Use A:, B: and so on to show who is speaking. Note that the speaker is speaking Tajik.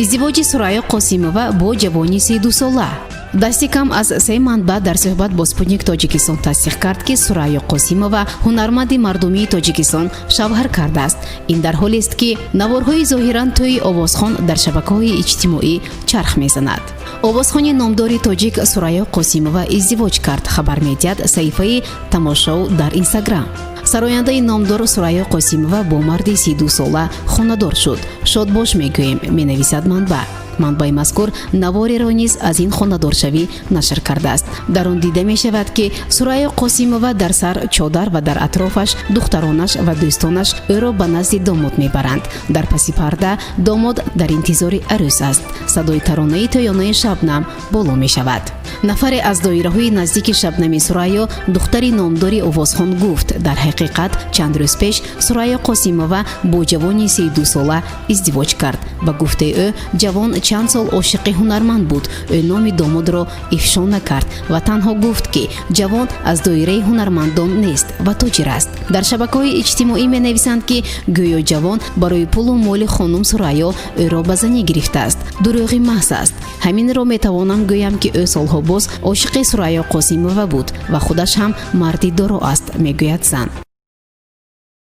A: Издивоҷи Сурайё Қосимова бо ҷавони 32сола. Дасти кам аз се манбаъ дар суҳбат бо «Спутник Тоҷикистон» тасдиқ кард, ки Сурайё Қосимова, ҳунарманди мардумии Тоҷикистон, шавҳар кардааст. Ин дар ҳолест, ки наворҳои зоҳиран тӯи овозхон дар шабакаҳои иҷтимоӣ чарх мезанад. Овозхони номдори тоҷик Сурайё Қосимова издивоҷ кард, хабар медиҳад саҳифаи Тамошов дар Инстаграм. Сарояндаи номдор Сурайё Қосимова бо марди 32сола хонадор шуд. Шодбош мегӯем, менависад манбаъ. Манбаи мазкур навореро низ аз ин хонадоршавӣ нашр кардааст. Дар он дида мешавад, ки Сурайё Қосимова дар сар чодар ва дар атрофаш духтаронаш ва дӯстонаш ӯро ба назди домод мебаранд. Дар паси парда домод дар интизори арӯс аст. Садои таронаи тӯёнаи Шабнам боло мешавад. Нафаре аз доираҳои наздики Шабнами Сурайё, духтари номдори овозхон, гуфт, дар ҳақиқат чанд рӯз пеш Сурайё Қосимова бо ҷавони 32сола издивоҷ кард. Ба гуфтаи ӯ, ҷавон чанд сол ошиқи ҳунарманд буд. Ӯ номи домодро ифшо накард ва танҳо гуфт, ки ҷавон аз доираи ҳунармандон нест ва тоҷир аст. Дар шабакаҳои иҷтимоӣ менависанд, ки гӯё ҷавон барои пулу моли хонум Сурайё ӯро ба занӣ гирифтааст. Дурӯғи маҳз аст. Ҳаминро метавонам гӯям, ки ӯ солҳо боз ошиқи Сурайё Қосимова буд ва худаш ҳам марди доро аст, мегӯяд зан.